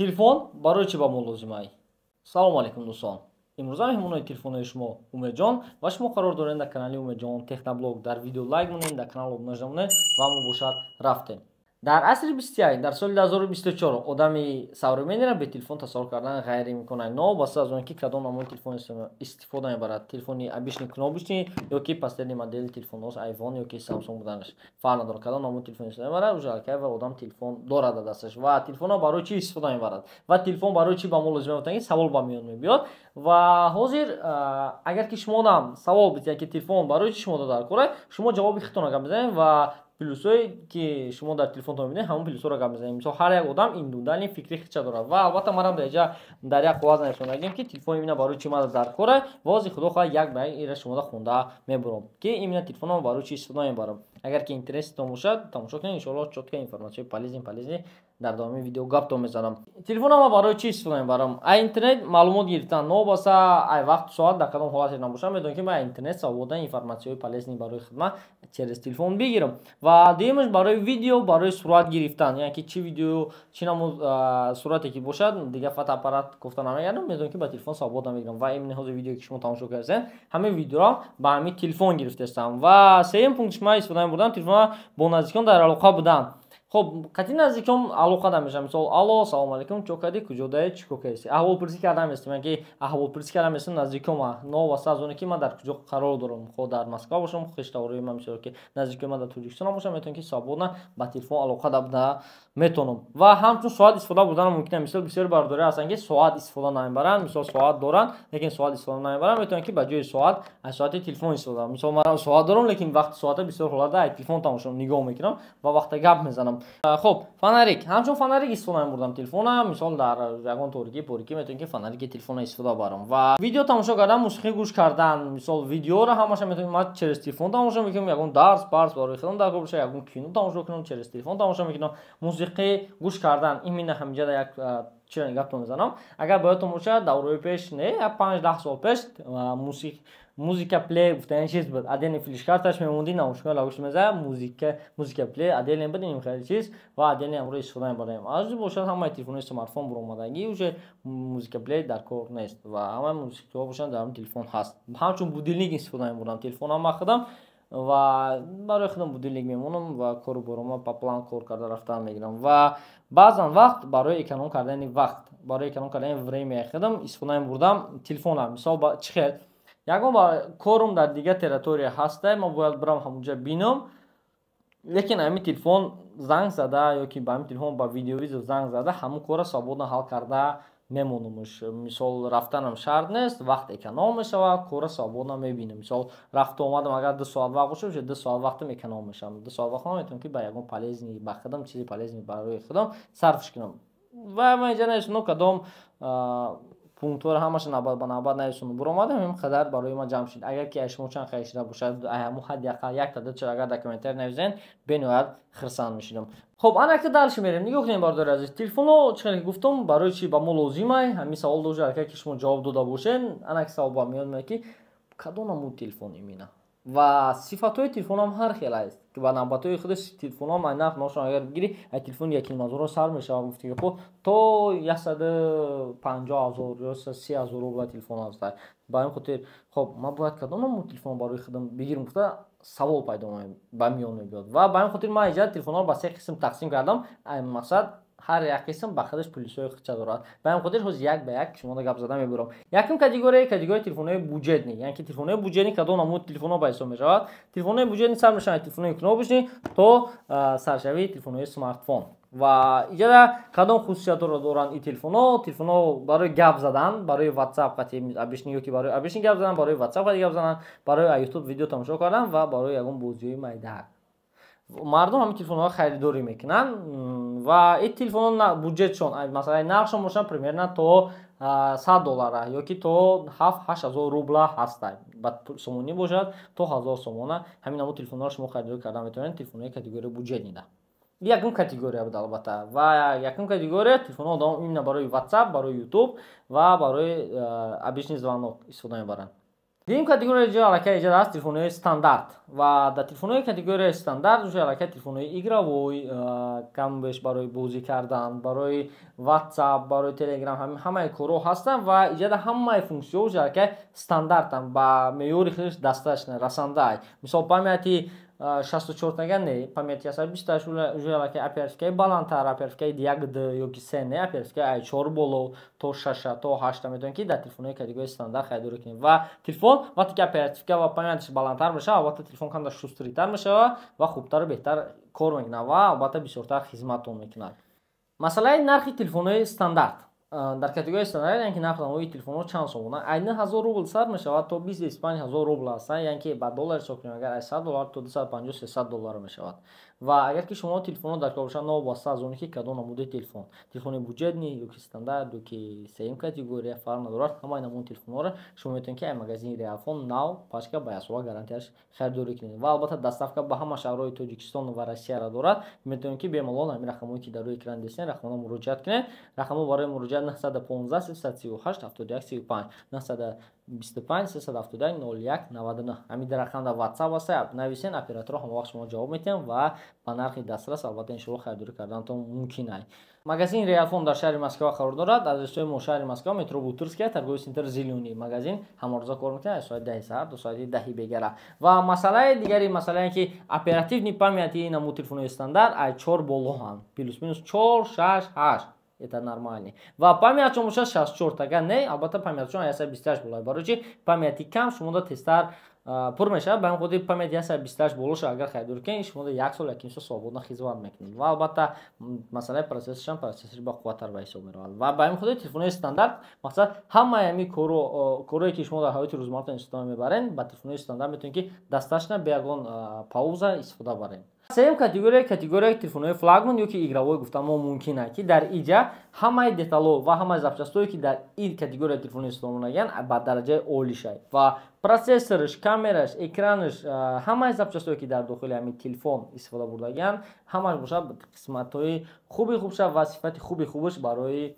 Телефон барои чӣ ба мо лозимай? Салому алайкум, дӯстон! Имрӯза меҳмонои телефонҳои шумо Умедҷон ва шумо қарор доред дар канали Умедҷон Техноблог. Дар видео лайк монед, дар канал обуна намонед ва мо бошад рафтем. Дар асри 21, дар соли 2024, одами современный ро бе телефон тасаввур кардан ғайриимкон аст, новобаста аз он ки кадом намуди телефон истифода мебарад: телефони обычный кнопочный ё ки последний модели телефонҳост, айфон ё ки Самсунг буданаш фарқ надорад. Кадом намуди телефон истифода мебарад, уже аллакай ва одам телефон дорад дар дасташ. Ва телефонро барои чӣ истифода мебарад ва телефон барои чӣ ба мо лозим меояд, савол ба миён мебиёд. Ва ҳозир агар ки шумодам савол битиҳад, ки телефон барои чӣ шумо дар кор, шумо ҷавоби худтонро гап мезанед ва плюсое ки шумо дар телефонтон мебинед, ҳамон плюсҳоро гап мезанем. Мисол, ҳар як одам индивидуальный фикри худша дорад. Ва албатта манам дар инҷа дар як қоғаз нависондагим, ки телефон именно барои чӣ ман дар кора. Ва ҳозир, худо хоҳад, як ба як ира шумода хонда мебурам, ки именно телефонро барои чӣ истифода мебарам. Агар ки интереситон бошад, тамошо кунед. Иншоалло, чётко информатсияи полезный дар давоми видео гаптон мезанам. Телефонро ман барои чӣ истифода мебарам? Ай интернет маълумот гирифтан. Новобаста ай вақту соат, дар кадом ҳолате набошам, медонам, ки ман ай интернет свободно информатсияҳои полезный барои хидмат через телефон бигирам. Ва дуюмаш, барои видео, барои сурат гирифтан, яъне ки чӣ видео, чӣ намуд сурате ки бошад, дигар фотоаппарат гуфта намегардам, медонам, ки ба телефон свободно мегирам. Ва именно ҳозир видеое ки шумо тамошо кардастед, ҳамин видеоро ба ҳамин телефон гирифтастам. Ва сеюм пунктш, ман истифода мебурдам телефонро бо наздикон дар алоқа будан. Хоб, қатъи наздикон алоқа намешавам. Мисол, алло, салому алайкум, чо кардӣ, куҷо даед, чӣ кор кардӣ, аҳволпурсӣ карда местам, ки аҳволпурсӣ карда местам наздикома, новобаста аз оне ки ман дар куҷо қарор дорам, хо дар Москва бошам, хештаворои ман, мисол, ки наздикои ман дар Тоҷикистон бошам, метавонам, ки свободно ба телефон алоқа буда метавонам. Ва ҳамчун соат истифода бурданам мумкин аст. Мисол, бисёри бародаре ҳастанд, ки соат истифода намебаранд. Мисол, соат доранд, лекин соат истифода намебаранд. Метавонанд, ки ба ҷои соат аз соати телефон истифода. Мисол, ман соат дорам, лекин вақти соата бисёр ҳолата аз телефон тамошо нигоҳ мекунам ва вақта гап мезанам. Хоб, фонарик, ҳамчун фонарик истифода мебурдам телефона. Мисол, дар ягон торикӣ порикӣ метавонем, ки фонарики телефона истифода барам. Ва видео тамошо кардан, мусиқӣ гӯш кардан. Мисол, видеоро ҳамаша метавонем ман через телефон тамошо мекунам. Ягон дарс парс барои худам дар кор боша, ягон кино тамошо кунам, через телефон тамошо мекунам. Мусиқӣ гӯш кардан, именно ҳаминҷа як чиро гаптон мезанам. Агар боядтон бошад, давраи пеш, не, 5-10 сол пеш, музыка плей гуфтани чиз буд. Отдельный флешкарташ мемонди, наушникҳои лагӯш мезад, музыка плей отдельный буд, ин хеле чиз ва отдельный ҳамро истифода мебарем. Аз бошад, ҳамаи телефонҳои смартфон буромадагӣ, уже музыка плей дар кор нест ва ҳамаи мусиқиҳо бошанд, дар телефон ҳаст. Ҳамчун будильник истифода мебурдам телефонам ман худам ва барои худам будильник мемонам ва кору борома по план кор карда рафтан мегирам. Ва баъзан вақт барои эконом кардани вақт, барои эконом кардани время худам истифода мебурдам телефонам. Мисол, чӣ хел? Ягон корум дар дигар территория ҳаста, ман бояд бирам ҳамонҷа бинам, лекин ҳамин телефон занг зада ё ки ба ҳамин телефон ба видеовызов занг зада, ҳамон корро свободно ҳал карда мемонамш. Мисол, рафтанам шарт нест, вақт эконом мешавад, корро свободно мебинам. Мисол, рафту омадам агар 2 соат вақт бошад, уже 2 соат вақтам эконом мешавам. 2 соат вақтам метавонам, ки ба ягон полезный ба худам, чизи полезный барои худам сарфш кунам. Ва ман инҷа нависонам, кадом пунктҳоро ҳамаша навбат ба навбат нависонам буромадам, ин қадар барои ман ҷамъ шуд. Агар ки аз шумо чанд хел шуда бошад, ҳамун ҳадди ақал якта дуча агар дар комментарий нависен, бениҳоят хирсанд мешудам. Хоб, ана ки дальше мерем. Нигоҳ кунем, бародари азиз, телефонҳо, чӣ хеле гуфтам, барои чӣ ба мо лозимай, ҳамин савол дошт. Агар ки шумо ҷавоб дода бошед, ана ки савол ба миён меояд, ки кадом намуд телефон именно. Ва сифатҳои телефонам ҳар хел аст, ва навбатҳои худи телефонҳам, ай нарх ношон агар бигирӣ, ай телефони якнимҳазорро сар мешавад, гуфти гапо, то 150 000 ё 30 000 рубла телефон ҳаста. Ба ҳамин хотир, хоб, ман бояд кадом намуд телефон барои худам бигирам, гуфта савол пайдо ба миён мебиёд. Ва ба ҳамин хотир ман инҷа телефонҳоро ба се қисм тақсим кардам. Мақсад, ҳар як қисм ба худаш плюсҳои худша дорад. Ба ҳамин хотир ҳозир як ба як шумода гап зада мебурам. Якум категория, категорияи телефонҳои бюджетный, яъне ки телефонҳои бюджетный кадом намуд телефонҳо ба ҳисоб мешавад? Телефонҳои бюджетный сар мешаванд телефонҳои кнопочный то саршавии телефонҳои смартфон. Ва иҷада кадом хусусиятҳоро доранд ин телефонҳо? Телефонҳо барои гап задан, барои WhatsApp қати обычный ё ки барои обычный гап задан, барои WhatsApp қати гап задан, барои YouTube видео тамошо кардан ва барои ягон бозиҳои майдаак мардум ҳамин телефонҳоро харидорӣ мекунанд. Ва ин телефонҳо буҷетшон, масалан, нархшон бошад, примерно то 100 доллара ё ки то 7-8 ҳазор рубла ҳаста. Ба сомонӣ бошад, то 1000 сомона ҳамин намуд телефонҳоро шумо харидорӣ карда метавонед, телефонҳои категорияи бюджетный да. Якум категория буд, албатта. Ва якум категория телефонҳо одам именно барои WhatsApp, барои YouTube ва барои обычный звонок истифода мебаранд. Дуюм категория ҷо аллакай иҷод аст телефонҳои стандарт ва дар телефонҳои категорияи стандарт уже аллакай телефонҳои игровой, кам беш барои бозӣ кардан, барои WhatsApp, барои Telegram ҳамаи корҳо ҳастанд ва иҷода ҳамаи функсияҳо уже аллакай стандартанд, ба меъёри худаш дасташ расанда. Мисол памяти 64 тага не, памяти 128 уже аллакай оперативкаи баландтар, оперативкаи 1 д ёки 3 не, оперативкаи 4 боло то 6 то 8 метавонед ки дар телефонҳои категорияи стандарт харидорӣ кунед. Ва телефон вақте ки оперативка ва памятиш баландтар мешавад, албатта телефон камтар шустритар мешавад ва хубтару беҳтар кор мекунад ва албатта бисёртар хизматон мекунад. Масъалаи нархи телефонҳои стандарт. Дар категорияи стандарт, яъне ки нархи навои телефонҳо чанд сомона? Аз 9000 рубл сар мешавад то 20-25 ҳазор рубл ҳастанд, яъне ки ба доллар ҳисоб кунем, агар аз 100 доллар то 250-300 доллар мешавад. Ва агар ки шумо телефонҳо дар кор бошанд, новобаста аз оне ки кадом намуди телефон, телефони бюджетный ёки стандарт ёки сеюм категория, фарқ надорад, ҳамаи намуди телефонҳоро шумо метавонед ки аз магазини Реалфон нав пачка ба яксола гарантияш харидорӣ кунед. Ва албатта доставка ба ҳама шаҳрҳои Тоҷикистон ва Россияро дорад. Метавонед ки бемалол ҳамин рақамҳое ки дар рӯи экран дидед, рақамҳо муроҷиат кунед. Рақамҳо барои муроҷиат 915 338 71 35, 925 371 01 99. Ҳамин рақам дар WhatsApp аст, нависен, операторҳо ҳама вақт шумо ҷавоб медиҳанд ва ба нархи дастрас албатта иншоалло харидорӣ карданатон мумкин аст. Магазини Реалфон дар шаҳри Москва қарор дорад. Адресҳои мо: шаҳри Москва, метро Бутырская, торговый центр Зелёный. Магазин ҳамарӯза кор мекунад аз соати 10 саҳар то соати 10 бегара. Ва масъалаи дигари масъалае ки оперативный памяти намуд телефонҳои стандарт аз 4 боло ҳам, плюс минус 4, 6, 8, это нормальный. Ва памятшон бошад 64 тага не, албатта памятшон 128 боло. Барои чи памяти кам шумода тезтар пур мешавад, ба ҳамин хотир памяти 128 болоша агар харидорӣ кунед, шумода як сол, яким сол свободно хизмат мекунед. Ва албатта масъалаи процессоршам процессори бақувваттар ба ҳисоб меравад. Ва ба ҳамин хотир телефонҳои стандарт мақсад ҳамаи ҳамин корое ки шумо дар ҳаёти рӯзмарратон истифода мебаред, ба телефонҳои стандарт метавонед ки дасташна бе ягон пауза истифода баред. Сеюм категория, категорияи телефонҳои флагман ё ки игровой гуфтан мо мумкин аст, ки дар иҷа ҳамаи детало ва ҳамаи запчастое ки дар ин категорияи телефонҳо истифода монагиянд, ба дараҷаи олишай ва процессорш, камераш, экранаш, ҳамаи запчастое ки дар дохили ҳамин телефон истифода бурдагиянд, ҳамаш бошад қисматҳои хуби хубша ва сифати хуби хубаш барои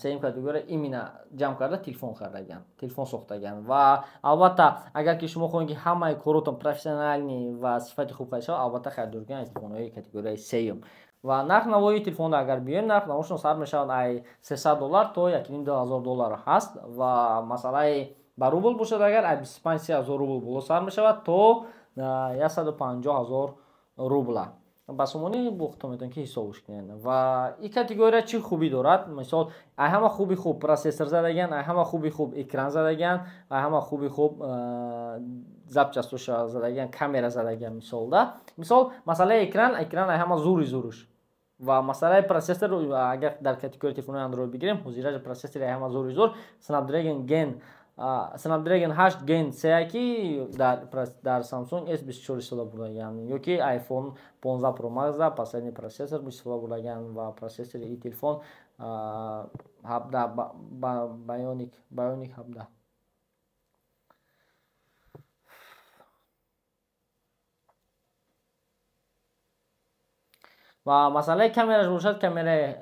сеюм категория именно ҷамъ карда телефон кардагиянд, телефон сохтагиянд. Ва албатта агар ки шумо хоҳед ки ҳамаи коротон профессиональный ва сифати хуб хайд шавад, албатта харидорӣ кунед аз телефонҳои категорияи сеюм. Ва нарх навои телефонро агар биёем, нарх навошон сар мешавад ай 300 доллар то 1,5-2 ҳазор доллар ҳаст. Ва масъалаи ба рубл бошад, агар ай 25-30 ҳазор рубл боло сар мешавад то 150 ҳазор рубла, ба сомонӣ бухто метавонед ки ҳисобш кунед. Ва ин категория чӣ хубӣ дорад? Мисол, ай ҳама хуби хуб процессор задагиянд, ай ҳама хуби хуб экран задагиянд, ай ҳама хуби хуб запчастоша задагиянд, камера задагиянд. Мисол да, мисол масъалаи экран, экран ай ҳама зури зуруш. Ва масъалаи процессор, агар дар категорияи телефонҳои Android бигирем, ҳозираҷа процессори ай ҳама зури зур Snapdragon 8 Gen 3 ки дар Samsung S24 истифода бурдагианд ёки iPhone 15 Pro Max последний процессор истифода бурдагианд. Ва процессори и телефон 17 Bionic 17. Ва масъалаи камераш бошад, камераи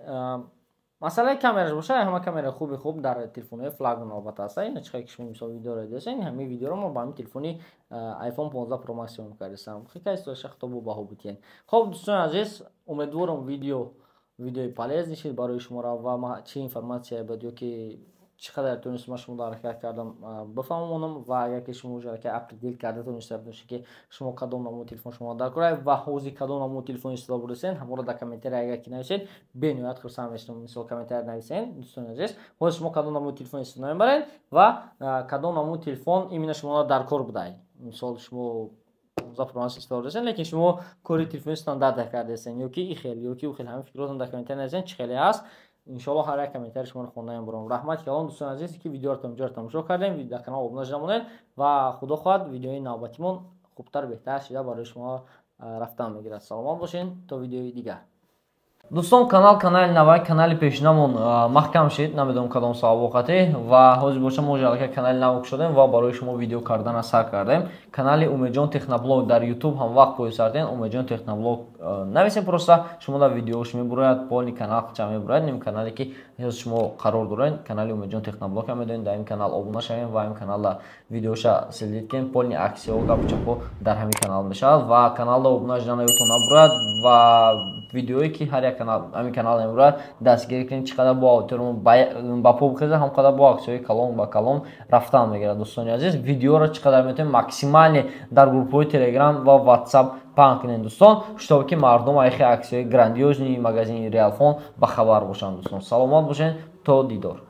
масъалаи камераш бошад, ҳама камераи хуби хуб дар телефонҳои флагман албатта аст. Ина чӣ ки шумо мисол видеоро дидасен, ҳамин видеоро мо ба ҳамин телефони iPhone 15 Pro Max съёмка кардасам. Хикаистоша хитобу баҳо бутиен. Хоб, дӯстони азиз, умедворам, видеои полезный шид барои шуморо ва ма чӣ информация буд ё ки чӣ қадар тонистам ман шумо ҳаракат кардам бифаҳмонам. Ва агар ки шумо уже определить карда тониста бошед ки шумо кадом намуди телефон шумо дар кора ва ҳозир кадом намуди телефон истифода бурдасен, ҳамонро дар комментария агар ки нависед, бениҳоят хурсанд мешавам. Мисол, комментария нависен, дӯстони азиз, ҳозир шумо кадом намуди телефон истифода мебаред ва кадом намуди телефон именно шумо дар кор будай. Мисол, шумо 15 Pro Max истифода бурдасен, лекин шумо кори телефони стандарт кардасен ё ки и хел ё ки ӯ хел, ҳамин фикротон дар комментария нависен, чӣ хеле ҳаст. Иншоалло, ҳар як комментари шуморо хонда мебарам. Раҳмати калон, дӯстони азиз, ки видеоро то инҷоро тамошо кардем. Дар канал обуна шуда монед ва худо хоҳад, видеои навбатимон хубтар, беҳтар шида барои шумо рафтан мегирад. Саломат бошед, то видеои дигар. Дӯстон, канал канали навай, канали пешинамон маҳкам шид, намедонам кадом сабабоқате. Ва ҳозир боша мо аллакай канали нав кушодем ва барои шумо видео кардана сар кардем. Канали Умедҷон Техноблог дар Ютуб ҳам вақт поисардем, Умедҷон Техноблог нависем, просто шумо дар видеош мебурояд, полный канал ча мебурояд. Ним канале ки ҳозир шумо қарор доред, канали Умедҷон Техноблог ҳам медонед, дар ин канал обуна шавем ва ин каналда видеоша следить кунем. Полный аксияҳо, гапу чапҳо дар ҳамин канал мешавад ва каналда обуна шудан ёдтон набурояд ва видеое ки ҳар як ҳамин канал мебурад, дастгирӣ кунед. Чӣ қадар бо аудиториямо ба по бихезад, ҳам қадар бо аксияҳои калон ба калон рафтан мегирад. Дӯстони азиз, видеоро чӣ қадар метавонед максимально дар группҳои Телеграм ва Ватсап паҳн кунед, дӯстон, чтобы ки мардум айхи аксияҳои грандиозный магазини Реалфон ба хабар бошанд. Дӯстон, саломат бошед, то дидор.